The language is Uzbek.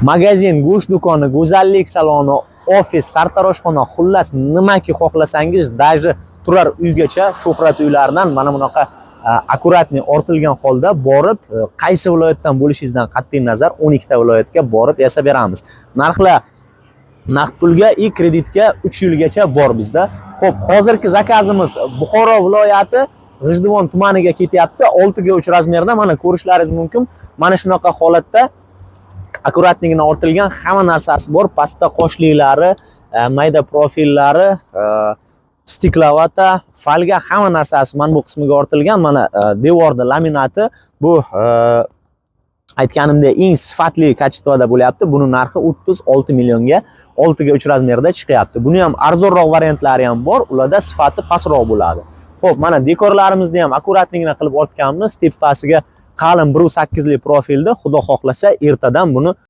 Magazin, go'sht do'koni, go'zallik saloni, ofis, sartaroshxona, xullas nimaki xohlasangiz, даже turar uygacha Shuhrat uylaridan mana bunaqa аккуратный ortilgan holda borib, qaysi viloyatdan bo'lishingizdan qat'iy nazar 12 ta viloyatga borib yasab beramiz. Narxlar naqd pulga и kreditga 3 yilgacha bor bizda. Xo'p, hozirgi заказ imiz Buxoro viloyati G'ijduvon tumaniga ketyapti. 6 ga 3 размер da, mana ko'rishlaringiz mumkin. Mana shunaqa holatda аккуратный gina ortilgan, hamma narsasi bor. Pastda qoshliklari, mayda profillari, стекловата, фольга, hamma narsasi mana bu qismiga ortilgan. Mana devorda laminati bu aytganimdek eng sifatli качество da bo'lyapti. Buni narxi 36 millionga 6 ga 3 размер da chiqyapti. Buni ham arzonroq variantlari ham bor, ularda sifati pastroq bo'ladi. Xo'p, mana dekorlarimizni ham аккуратный gina qilib ortganmiz. Tepasiga qalin 1.8 li profilda, xudo xohlasa, ertadan buni